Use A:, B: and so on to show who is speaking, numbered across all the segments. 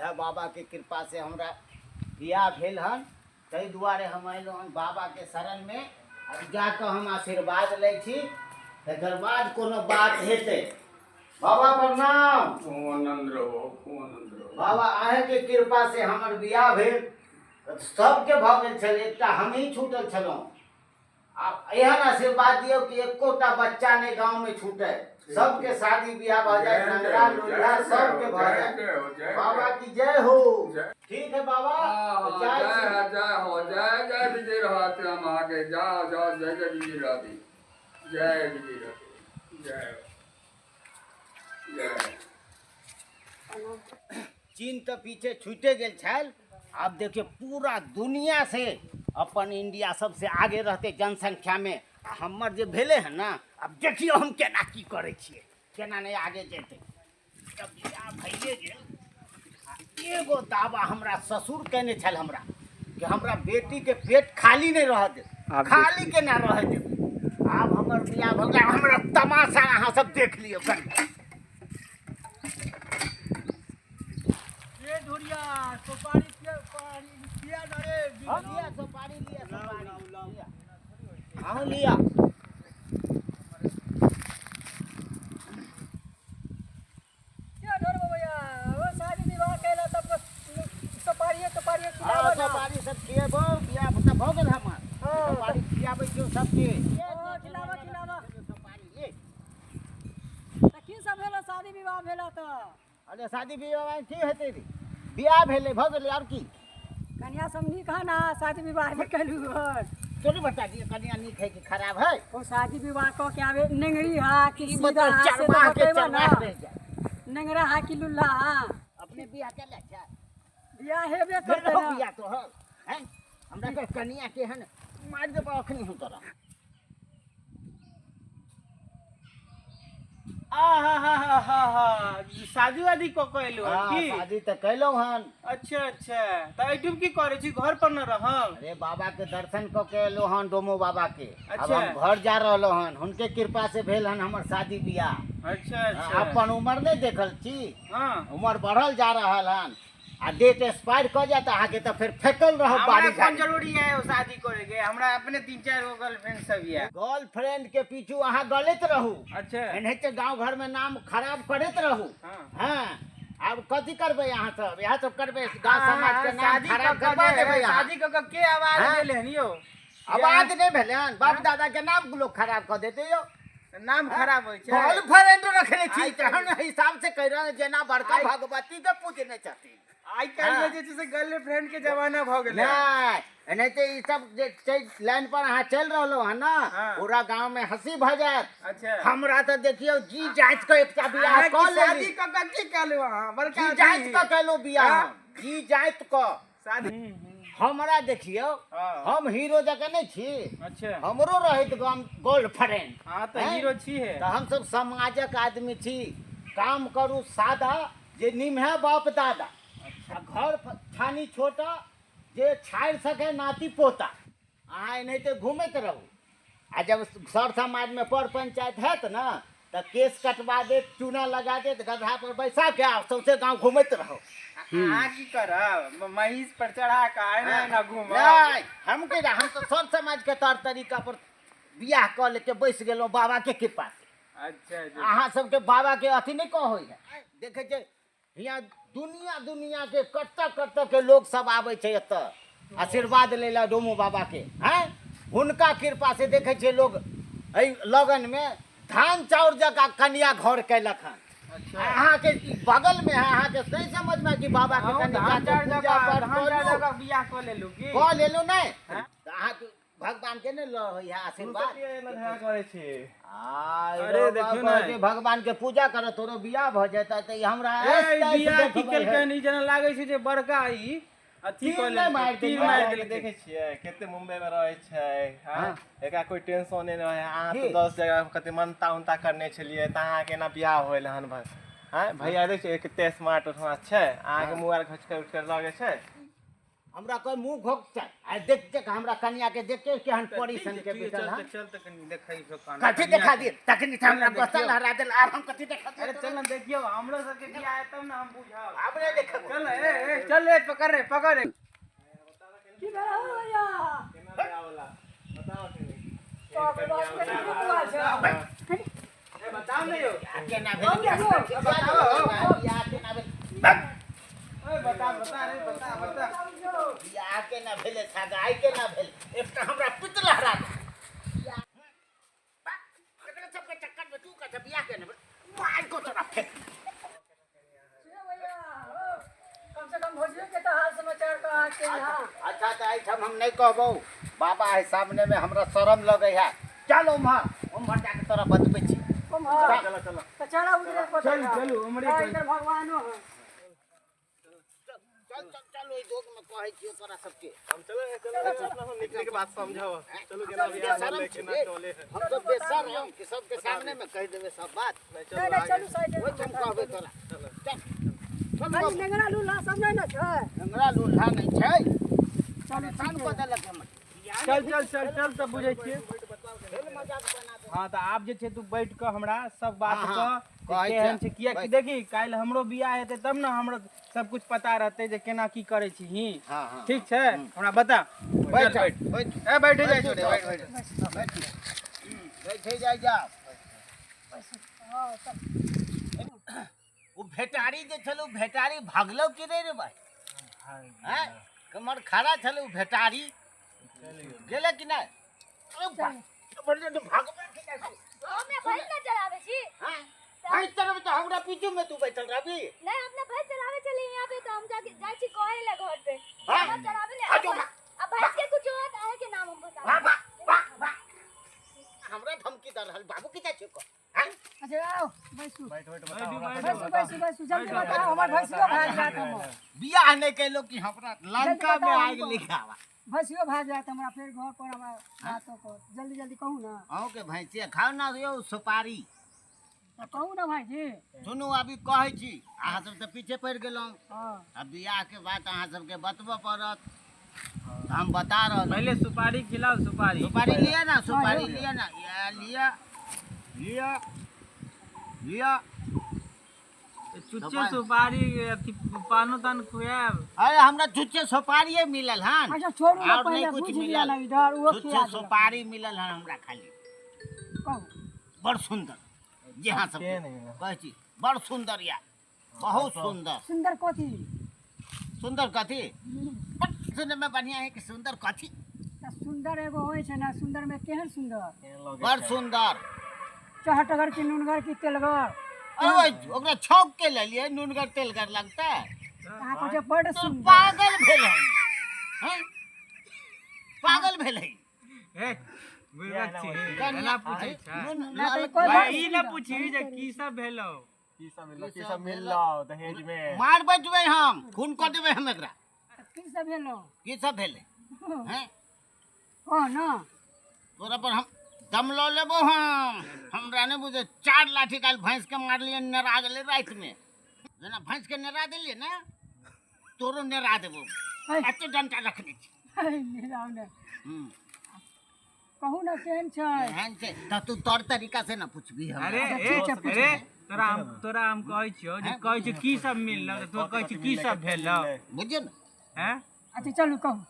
A: इएह बाबाके कृपासँ हमरा बियाह भेल हन, ताहि दुआरे हम अयलहुँ हन बाबाके शरणमे। आब जाकऽ हम आशीर्वाद लै छी, तकर बाद कोनो बात हेतै। बाबा प्रणाम।
B: खूब आनंद रहो, खूब आनंद रहो।
A: बाबा अहाँके कृपा से हमर बियाह भेल, सबके भऽ गेल छलै, एकटा हमही छूटल छलहुँ। आब एहन आशीर्वाद दियौ कि एकोटा बच्चा नहि गाँवमे छूटे, सबके शादी बियाह भऽ जाए, नंगरा लुल्हा सबके भऽ जाए। बाबा की जय हो। ठीक है बाबा,
B: जय हो, जय हो, जय जय विजय रहते हम आगे जाओ जाओ, जय जय विजय रहते, जय विजय रहते, जय जय।
A: चीन तऽ पीछे छूटे गेल छल, आब देखियौ पूरा दुनिया से अपन इंडिया सबसे आगे रहते जनसंख्या में। आ हमर जे भेलै हन ना, आब देखियौ हम केना की करै छियै, केना नहि आगे जेतै। जब बियाह भइए गेल, आ एगो दावा हमरा ससुर केने छल हमरा कि हमरा बेटीके पेट खाली नहि रहऽ देब, खाली केना रहऽ देब। आब हमर बियाह भऽ गेल, हमरा तमाशा अहाँ सब देख लियौ कनि।
C: ए ढोरिया, सुपारी किया पारी किया ना रे?
A: हाँ, लिया सुपारी, लिया सुपारी, लिया। हाँ, लिया।
C: क्या ढोर भैया, वो शादी विवाह कैला तब सुपारी सुपारी
A: हाँ,
C: खिलाबो ना।
A: सुपारी सब खिएबो, बियाह तऽ भऽ गेल हमर।
C: हाँ।
A: सुपारी खियाबै छियौ सबके।
C: हाँ, खिलाबो, खिलाबो।
A: सुपारी ले।
C: तऽ की सब भेलो शादी विवाह भेलो तऽ?
A: अरे शादी विवाह की हेतै रे, बियाह भेलै भऽ गेलै, आओर की।
C: कन्या सब नीक है ना शादी विवाह जे कैलू हन?
A: तोरे बता दियौ कन्या नीक है कि खराब है?
C: ओ शादी विवाह कऽ के आबे नेंगरी है कि
A: ई
C: सीधा
A: बताउ,
C: है, से तऽ
A: चरवाह के
C: बतेबो ना।
A: चरवाह रहि जाए।
C: नेंगरा है कि लुल्ला है?
A: अपने बियाह केले छै?
C: बियाह हेबे करतै
A: भेलौ
C: ना।
A: बियाह तोहर? हैं? हमरा के कन्या केहन मारि देबौ अखनी हम तोरा।
D: आहा, शादी वादी कऽ के एलहुँ हन
A: हाँ,
D: की?
A: शादी तऽ केलहुँ हन।
D: अच्छा अच्छा, तऽ एहिठाम की करै छी, घर पर न रहब?
A: अरे बाबा के दर्शन कऽ के एलहुँ हन, डोमो बाबा के। अब
D: अच्छा।
A: हम घर जा रहलहुँ हन, हुनके कृपा से भेल हन हमर शादी बियाह।
D: अच्छा अच्छा।
A: अपन उमर नहि देखल छी?
D: हाँ।
A: उमर बढ़ल जा रहल हन आ डेट एक्सपायर कऽ जायत अहाँके तऽ फेर फेकल रहब
D: हमरा
A: बाड़ी
D: कोन
A: झाड़ी।
D: जरूरी है ओ शादी करे के, हमरा अपने 3-4 गो गर्लफ्रेंड सब ये।
A: गर्लफ्रेंड के पीछू अहाँ गलत रहू।
D: अच्छा।
A: एनाहिते गांव घर में नाम खराब करैत रहू।
D: हाँ।
A: हाँ, आब कथी करबै अहाँ सब, इएह सब करबै, गांव समाज के नाम
D: शादी
A: खराब
D: कऽ कऽ
A: करबा
D: जे-
A: देबै अहाँ।
D: शादी कऽ कऽ के आवाज
A: हाँ?
D: भेलै हन यौ?
A: आवाज नहि भेलै हन, बाप दादा के नाम लोग खराब कऽ देतै यौ।
D: नाम खराब होइ छै।
A: गर्लफ्रेंड रखने छी
D: आइ
A: तहन हिसाब से कहि रहल जेना बड़का
D: आइ-
A: भगवती के पूजने छथिन।
D: आइ काल्हि
A: हाँ।
D: जे छै से गर्लफ्रेंड के जमाना भऽ गेलै।
A: नहि, एनाहिते ई सब जे छै लाइन पर अहाँ चलि रहलहुँ हन ना,
D: हाँ।
A: पूरा गाँव में हंसी भऽ जायत।
D: अच्छा।
A: हमरा तऽ देखियौ जी जाति के एकटा बियाह
D: अहाँ
A: कऽ
D: की शादी
A: लेली।
D: कऽ कऽ की कहलहुँ अहाँ? बड़का
A: जी जाति
D: अथी।
A: के केलहुँ बियाह
D: हाँ?
A: हम, जी जाति के।
D: शादी।
A: हमरा देखियौ,
D: हाँ।
A: हम हीरो जकाँ नहि छी।
D: अच्छा।
A: हमरो रहैत गाम गर्लफ्रेंड।
D: अहाँ तऽ
A: हैं?
D: हीरो छी हे।
A: तऽ हमसब समाजक आदमी छी, काम करू सादा जे निमहे बाप दादा, आ घर छानी छोटा जे छाड़ि सके नाती पोता। अहाँ एनाहिते घूमैत रहू आ जब सर समाजमे पर पंचायत हैत ने तऽ केस कटवा देत, चूना लगा देत, गदहा पर बैसा के आ सौंसे गाँव घूमैत रहू।
D: अहाँ की करब, महीष पर चढ़ा कऽ एना एना घूमब?
A: नहि, हम की, हम तऽ सर समाजके तौर तरीका पर बियाह कऽ लेके बैस गेलहुँ बाबाके कृपा से।
D: अच्छा अच्छा।
A: अहाँ सबके बाबा के अथी नहि कहै है। देखै छै हियाँ दुनिया दुनिया के कतऽ कतऽ के लोग सब आबै छै एतऽ आशीर्वाद लै लए डोमो बाबा के। हैं, हुनका कृपा से देखै छियै लोग एहि लगन में धान चाउर जकाँ कनिया घर केलक हन।
D: अच्छा।
A: अहाँके बगल में है, अहाँके सही समझ में कि बाबा के
D: अहूँ
A: कनिया
D: धान
A: के
D: चाउर
A: पूजा
D: जकाँ
A: पाठ
D: धान चाउर
A: करू।
D: जकाँ बियाह कऽ लेलहुँ की?
A: कऽ लेलहुँ नहि?
D: हैं?
A: तऽ अहाँके भगवान के नहि लऽ होइए आशीर्वाद?
E: करै छी।
A: अरे
D: अरे देखियौ ने।
A: जे भगवान के पूजा करत तोरो बियाह भऽ जेतै तऽ ई हमरा
D: ए,
A: ऐस तैस
D: बियाह की
A: देखबै है।
D: केलकनि, ई जेना लागै छै जे बड़का ई अथी
A: तीर
D: कऽ
A: नहि
D: लेलकै,
A: मारि
D: तीर
A: देलकै।
D: मारि
E: अहाँके
D: देलकै।
E: देखै छियै कते मुम्बई में रहै छै, हाँ?
A: हाँ।
E: एकरा कोई टेंशन नहि रहै। अहाँ
A: की?
E: तऽ 10 जगह कते मनता उनता करने छलियै तऽ अहाँके एना बियाह होल हन बस। हाँ भैया देखै छियै कते स्मार्ट उस्मार्ट छै, अहाँके
A: हाँ।
E: मोबाइल घसकर उठकर लगै छै।
A: हमरा कोई मुंह घोकतै आ देख देख हमरा कनिया के देख के केहन परी सन के
D: ठीक छै,
A: भेटल
D: चल
A: हन।
D: तऽ चल तऽ कनि देखै छौ कान।
A: कथी देखा दिए तखनी से हमरा गोस्सा लहरा देल, आब हम कथी देखा
D: अरे
A: दिए?
D: चल ना देखियौ, हमरो सबके बियाह हेतै तब ना हम बुझब।
A: आब नहि देखब।
D: चल ना, ए ए चल रे, पकड़ रे पकड़ रे।
C: की भेल हौ भैया?
E: केना बियाह होला बताओ कनी।
C: बाप रे बाप, कनि रुकवा छै।
D: ए बताउ ने यौ।
A: केना भेल बियाह? केना भेल?
D: ए बता बता रे, बता बता।
A: बियाह केना भेलै? सगाइ केना भेल? एकटा हमरा पित लहरा देल। एकरा सबके चक्कर में तू कहै बियाह केना भेल, मार को तोरा फेंक।
C: सुनियौ भैया, हौ, कम से कम भौजियो के तऽ हाल समाचार कह के यहाँ।
A: अच्छा तऽ एहिठाम हम नहि कहबौ, बाबा है सामने में, हमरा शरम लगै है। चल उम्हर उम्हर जाके तोरा बतबै छी।
C: उम्हर?
E: चलो चलो।
C: तऽ चल उधरे।
D: चल, चलू, उम्हरे।
C: हाँ,
D: चल।
C: इधर भगवानो है।
A: चल चल चल, ओहि दोग में कहै छियौ तोरा सबके।
E: हम चलो चलो चलो, हम निकले के बात समझाओ। चलो, केना बियाह
A: शरम
E: होले
A: छै
E: केना
A: रे।
E: चले है।
A: हम सब बेसर हम कि सबके सामने में कहि देबै सब बात?
E: नहीं।
C: नहीं।
E: चलो
C: नहीं।
E: आगे।
C: चलू साइड।
A: ओहि तुम कहबै तोरा।
E: चलो।
A: चल चल।
C: खाली नेंगरा लूल्हा सब नहि ने छै?
A: हमरा लूल्हा नहि छै।
C: चलू।
A: परेशान कऽ देलक हमर।
D: चल चल चल चल, सब बुझै छियै।
A: भेल मजाक बना दे।
D: हाँ तऽ आब जे छै तू बैठ कऽ हमरा सब बात
A: हाँ, हाँ,
D: कह
A: कहै
D: केहन
A: छै।
D: छै, किएकि देखी काल्हि हमरो बियाह हेतै तब ने हमरो सब कुछ पता रहतै जे केना की करै छी ही।
A: हाँ हाँ।
D: ठीक छै, हमरा बता।
A: बैठ।
D: चल, बैठ।
A: बैठ।
D: ए बैठ जाइ छोड़े, बैठ बैठ।
A: बैठ बैठे जाइ जाओ।
C: हाँ, चल।
A: ओ भेटारी जे छल, ओ भेटारी भागलो कि नहि रे भाई? हैं, कमर खड़ा छल, ओ भेटारी गेलै कि नहि? अरे बा, बड़ जे भागबे कि नहि?
F: हमे भैंस न चरावे छी।
A: हैं, भैंस चराबै तऽ हमरा पीछू में तू बैठल रहबी?
F: नहीं, अपना भैंस चरावे चली यहाँ पे, तो हम जाके जाय छी कहे ले घर पे।
A: हाँ।
F: हम चरावे ले।
A: आ जो भा-
F: अब भैंस के कुछ होत आहे के नाम हम बता।
A: वाह वाह वाह वाह, हमरा धमकी दऽ रहल बाबू की जाइ छै हैं?
C: अच्छा आओ, बैसू।
E: बैठ बैठ, बताओ हमरा।
C: बैसू बैसू बैसू, जल्दी बताओ, हमर भैंसियो भाग जायत हमर।
A: बियाह नहि कैलो कि हमरा लंका में
C: बताओ
A: आगि
C: हमको।
A: लिखावा।
C: भैंसियो भाग जायत हमरा, फेर घर पर हमरा बातो कर। जल्दी जल्दी कहू ना।
A: अहूँके भैंसिया खाउ ना यौ सुपारी।
C: तऽ कहू ना भाईजी।
A: सुनू, अभी कहै छी, अहाँ सब तऽ पीछे पड़ि गेलहुँ।
C: हाँ।
A: आ बियाह के बात अहाँ सबके बतबऽ पड़त तऽ हम बता रहल छी।
D: पहिले सुपारी खिलाओ, सुपारी।
A: सुपारी लिअ ना, सुपारी लिअ ना, या लिअ लिअ लिअ।
D: चुच्चे सुपारी अथी पानो तान खुआब।
A: अरे हमरा छुच्छे सुपारिये मिलल हन।
C: अच्छा छोड़ू ना।
A: और नहीं
C: पहिले
A: कुछ
C: बुझि लिअ
A: मिलल।
C: ना इधर ओहो
A: छुच्छे
C: खिया देलक।
A: सुपारी मिलल हन हमरा खाली।
C: कहू।
A: बड़ सुंदर जे हाँ सब
E: के नहीं है?
A: कहै छी, बड़ सुंदर या बहुत सुंदर।
C: सुंदर कथी?
A: सुंदर कथी? बड़ सुनने में बढ़िया है कि सुंदर कथी?
C: तऽ सुंदर एगो होइ छै ने, सुंदर में केहन सुंदर?
E: केहन लगै
A: बड़
E: छै?
A: सुंदर।
C: चहटगर की नुनगर की तेलगर?
A: अरे ओकरा छौंक के लेलिए, नूनगर तेलगर लगता है।
C: अहाँ कहै छै बड़
A: तो
C: सुंदर।
A: पागल भेल है हैं? पागल भेल है।
D: ए बुझबक छी एना पूछै छै?
C: ना तऽ कोइ
D: भाई
C: बड़
D: ई ना
C: सुंदर।
D: पूछी जे की सब भेलो।
E: की सब मिललो, की सब मिललो दहेज में?
A: मार बैठबै हम, खून कऽ देबै हम एकरा।
C: की सब भेलो?
A: की सब भेलै हैं?
C: कह ना।
A: तोरा पर हम दम लऽ लेबो हम। हमरा नहि बुझे, चार लाठी काल्हि भैंस के मारलियै, नेरा गेलै रातिमे। जेना भैंस के नेरा देलियै ने, तोरो नेरा देबो।
C: है।
A: एते डंटा रखने छी।
C: है, मेरा ने।
A: हम्म।
C: कहू ना केहन छै।
A: एहन छै तऽ तू तोर तरीका से ना पुछबी हमरा।
D: अरे
C: अच्छा,
D: ए
C: ठीक छै, पूछ।
D: अरे तोरा हम कहै छियौ जे कहै छै की सब मिललो, तऽ तू कहै छै की सब भेलो।
A: बुझियौ ने।
D: हैं?
C: अच्छा चलू, कहू।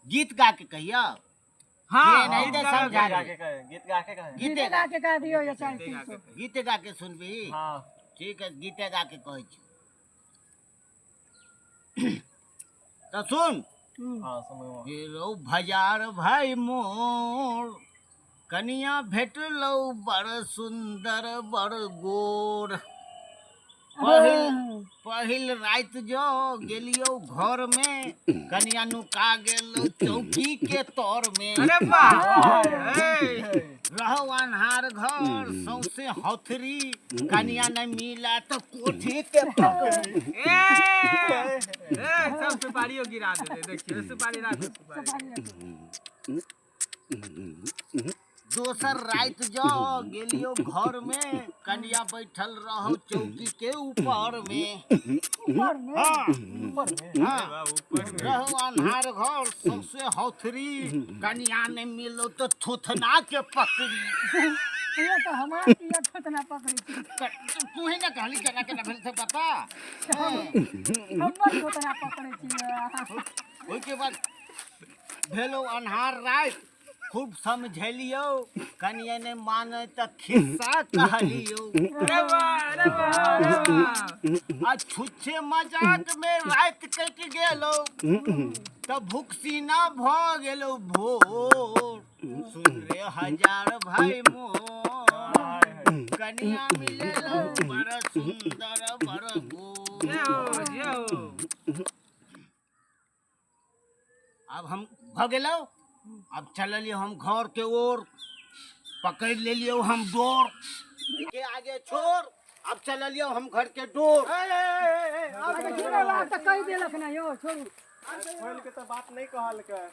A: गीत गा के कहियौ?
D: हाँ।
A: ये नहीं
D: गीत
A: तो
D: गा के
A: समझा
E: गीत गा के कहे, गीत गा के कहे।
A: गीते
C: गीते गा के कह दियौ या चाहे
D: गीते गा
C: किछो।
D: के।
A: गीते गा के सुनबी?
E: हाँ।
A: ठीक है, गीते गा के कहै छी तऽ सुन।
C: हम्म।
E: हाँ, सुनू।
A: रौ भजार भाई मोर, कनिया भेटलौ बड़ सुंदर बड़ गोर। पहिल पहिल राति जो गेलियौ घर में, कनिया नुका गेलौ चौकी के तर में।
D: अरे वाह ए
A: रहो अन्हार घर सौंसे हथरी, कनिया नहीं मिला तो कोठी के पकड़ी।
D: ए ए सब सुपारियो गिरा देले, देखियो सुपारी राख, सुपारी।
C: सुपारी राखू।
A: दोसर राति जो गेलियो घर में, कनिया बैठल रहो चौकी के ऊपर में।
C: ऊपर में?
A: हाँ।
C: ऊपर में।
A: हाँ, रहो अन्हार घर सबसे हौथरी, कनिया नहीं मिलो तो थुथना के पकड़ी।
C: ये तो हमारा किया थोतना पकड़ी थी।
A: तू ही ना कहली केना केना भेल से पता।
C: हमर थोतना पकड़े छी।
A: ओहिके बाद भेलो अन्हार राति, खूब समझेलियो, कनिया नहीं माने तऽ खिस्सा कहलियो।
D: अरे वाह, अरे वाह, अरे वाह।
A: आ छुच्छे मजाक में राति कटि गेलो, तऽ भुकसीना भऽ गेलो भोर। सुन रे हजार भाई मोर, कनिया मिललो बड़ सुंदर बड़ गोर।
D: जय हो, जय हो।
A: अब हम भऽ गेलो, अब चललियो हम घर के ओर, पकड़ लेलियो हम डोर के आगे छोड़, अब चललियो हम घर के डोर।
C: अरे छोड़ो, बात तऽ कहि देलक ना यौ, छोड़ू।
E: खोल के तऽ बात नहि कहलकै।